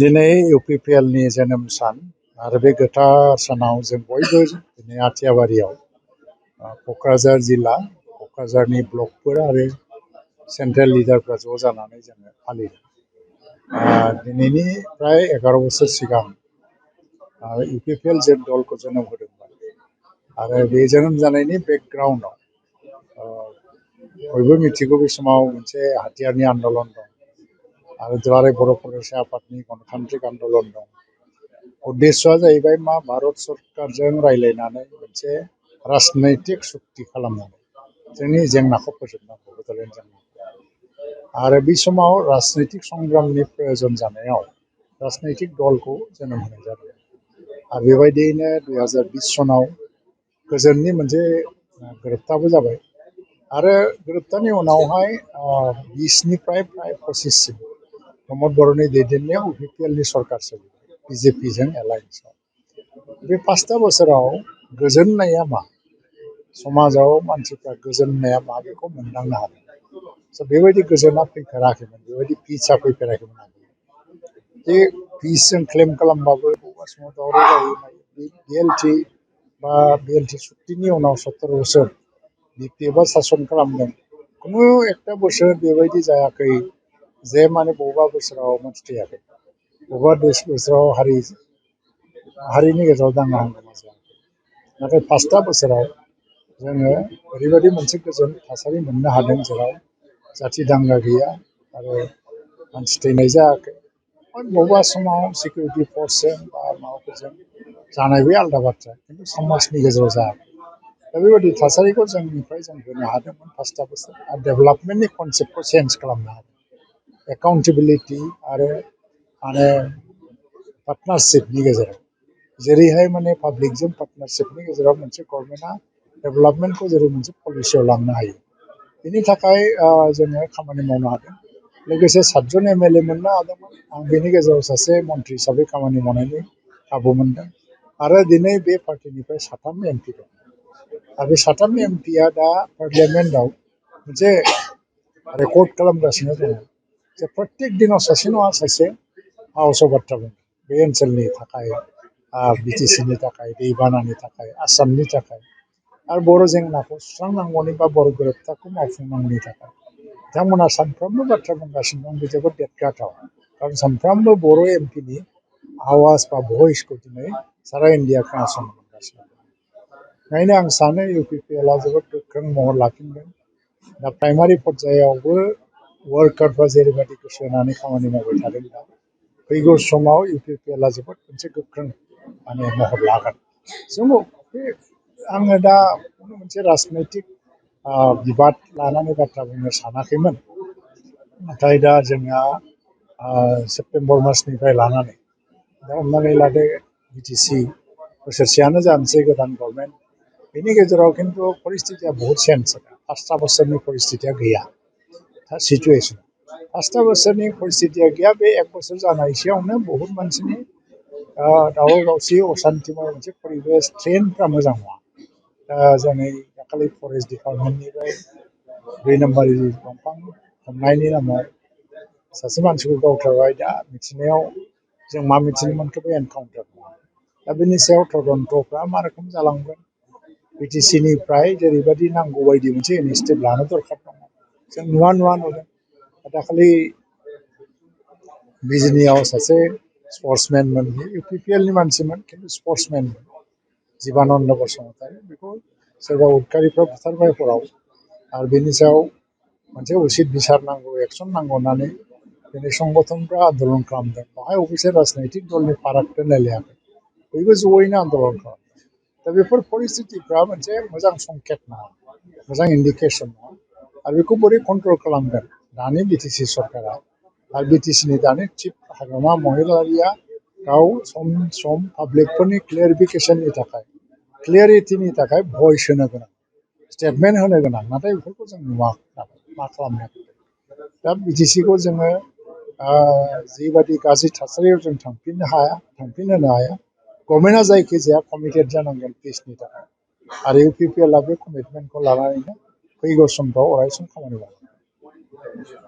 दिनै इउपिपिएलनि जोनोम सान आरो बे गोथार सानाव जों बयबो दिनै आथियाबारियाव क'क्राझार जिल्ला क'क्राझारनि ब्लकफोर आरो सेन्ट्रेल लिडारफ्रा ज' जानानै जोङो फालिदों। दिनैनि प्राय 11 बोसोर सिगां इउपिपिएल जे दलखौ जोनोम होदोंमोन आरो बे जोनोम जानायनि बेकग्राउन्डआव बयबो मिथिगौ बे समाव मोनसे हाथियारनि आन्दलन दं आरो दुलाराय बर' फरायसा आफादनि गणतान्त्रिक आन्दलन दं। उद्देश्यआ जाहैबाय मा भारत सरकारजों रायज्लायनानै मोनसे राजनैतिक सुक्ति खालामनानै जोंनि जेंनाखौ फोजोबनांगौ बड'लेण्ड जेंनाखौ। आरो बे समाव राजनैतिक संग्रामनि प्रयोजन जानायाव राजनैतिक दलखौ जोनोम होनाय जादों। आरो बेबायदियैनो 2020 सनाव गोजोननि मोनसे गोरोबथाबो जाबाय आरो गोरोबथानि उनावहाय 20निफ्राय प्राय 25सिम प्रमद बर'नि दैदेननायाव इउपिपिएलनि सरकार सोलिबाय बिजेपिजों एलायन्सआव। बे 5 बोसोराव गोजोननाया मा, समाजाव मानसिफ्रा गोजोननाया मा बेखौ मोनदांनो हादों। बेबायदि गोजोना फैफेराखैमोन, बेबायदि पिसआ फैफेराखैमोन आगोल। जे पिसजों क्लेम खालामबाबो बबेबा समाव दावराव जायो। बिएलटि सुक्तिनि उनाव 17 बोसोर बिपिएफआ सासन खालामदों। खुनु एकटा बोसोर बेबायदि जायाखै जे माने बबेबा बोसोराव मानसि थैयाखै, बबेबा बोसोराव हारिनि गेजेराव दाङा हांगामा जायाखै। नाथाय 5 बोसोराव जोङो ओरैबायदि मोनसे गोजोन थासारि मोननो हादों जेराव जाथि दांगा गैया आरो मानसि थैनाय जायाखै। बबेबा समाव सिकिउरिटि फर्सजों बा माबाफोरजों जानाय बे आलादा बाथ्रा, खिन्थु समाजनि गेजेराव जायाखै। दा बेबायदि थासारिखौ जोंनिफ्राय जों होनो हादोंमोन 5 बोसोर आरो डेभेलपमेन्टनि कनसेप्टखौ चेन्ज खालामनो हादों। एकाउन्टेबिलिटि आरो माने पार्टनारशिपनि गेजेराव जेरैहाय माने पाब्लिकजों पार्टनारशिपनि गेजेराव मोनसे गभर्नमेन्टआ डेभेलपमेन्टखौ जेरै मोनसे पलिसियाव लांनो हायो, बेनि थाखाय जोङो खामानि मावनो हादों। लोगोसे 7 जन एमएलए मोननो हादोंमोन। आं बेनि गेजेराव सासे मन्थ्रि हिसाबै खामानि मावनायनि खाबु मोनदों आरो दिनै बे पार्टिनिफ्राय 3 एमपि दं आरो बे 3 एमपिआ दा पार्लियामेन्टआव मोनसे रेकर्ड खालामगासिनो दङ जे प्रत्येक दिनाव सासे नङा सासे हाउसआव बाथ्रा बुङो बे ओनसोलनि थाखाय, बिटिसिनि थाखाय, दैबानानि थाखाय, आसामनि थाखाय आरो बर' जेंनाखौ सुस्रांनांगौनि बा बर' गोरोबथाखौ मावफुंनांगौनि थाखाय बिथांमोना सानफ्रोमबो बाथ्रा बुंगासिनो दं। बे जोबोद देरगाथाव, खारन सानफ्रोमबो बर' एमपिनि आवाज बा भइसखौ दिनै सारा इन्डिया खोनासंनो मोनगासिनो दं। ओंखायनो आं सानो इउपिपिएलआ जोबोद गोख्रों महर लाफिनदों। दा प्राइमारि पर्यायावबो वार्कारफ्रा जेरैबायदि गोसो होनानै खामानि मावबाय थादों, दा फैगौ समाव इउपिपिएलआ जोबोद मोनसे गोख्रों माने महर लागोन। आङो दा मोनसे राजनैतिक बिबाद लानानै बाथ्रा बुंनो सानाखैमोन। नाथाय दा जोंहा सेप्तेम्बर मासनिफ्राय लानानै दा हमनानै लादो बिटिसि बोसोरसेयानो जानोसै गोदान गभर्नमेन्ट, बेनि गेजेराव खिन्थु परिस्थितिया बहुत चेन्ज। 5 बोसोरनि परिस्थितिया गैया सिचुवेसन। 5 बोसोरनि परिस्थितिया गैया। बे 1 बोसोर जानायसेयावनो बहुत मानसिनि दावराव दावसि असान्ति मोनसे परिबेस ट्रेन्डफ्रा मोजां नङा। जोंनि दाखालि फरेस्ट डिपार्टमेन्टनिफ्राय 2 नाम्बारि दंफां हमनायनि नामाव सासे मानसिखौ गावथारबाय। दा मिथिनायाव जों मा मिथिनो मोनखो बे एनकाउन्टार नङा। दा बेनि सायाव तदन्तफ्रा मा रोखोम जालांगोन, बिटिसिनिफ्राय जेरैबायदि नांगौ बायदि मोनसे इनिसिएटिभ लानो दरखार दङ, जों नुदों। दाखालि बिजिनियाव सासे स्पर्ट्समेनमोन, इउपिपिएलनि मानसिमोन खिन्थु स्पर्ट्समेनमोन, जीबानन्द बसुमतारी। बेखौ सोरबा उदखारिफ्रा बुथारबाय हराव आरो बेनि सायाव मोनसे उसित बिसार नांगौ, एक्सन नांगौ होननानै दिनै संगठनफ्रा आन्दलन खालामदों। बेवहाय अबयसे राजनैतिक दलनि फाराग दोनलायलायाखै, बयबो जयैनो आन्दलन खालामदों। दा बेफोर परिस्थितिफ्रा मोनसे मोजां संकेत नङा, मोजां इन्डिकेसन नङा। आरो बेखौ बोरै कन्ट्रल खालामगोन दानि बिटिसि सरकारा आरो बिटिसिनि दानि चिफ हाग्रामा महिलारिया गाव सम सम पाब्लिकफोरनि क्लियारिफिकेसननि थाखाय, क्लियारिटिनि थाखाय भइस होनो गोनां, स्टेटमेन्ट होनो गोनां। नाथाय बेफोरखौ जों नुवाखै, मा खालामनो हायाखै। दा बिटिसिखौ जोङो जिबायदि गाज्रि थासारियाव जों थांफिनहोनो हाया। गभर्नमेन्टआ जायखिजाया कमिटेड जानांगोन पिसनि थाखाय आरो इउपिपिएलआ बे कमिटमेन्टखौ लानानैनो फैगौ समफ्राव अरायसम खामानि मावगोन।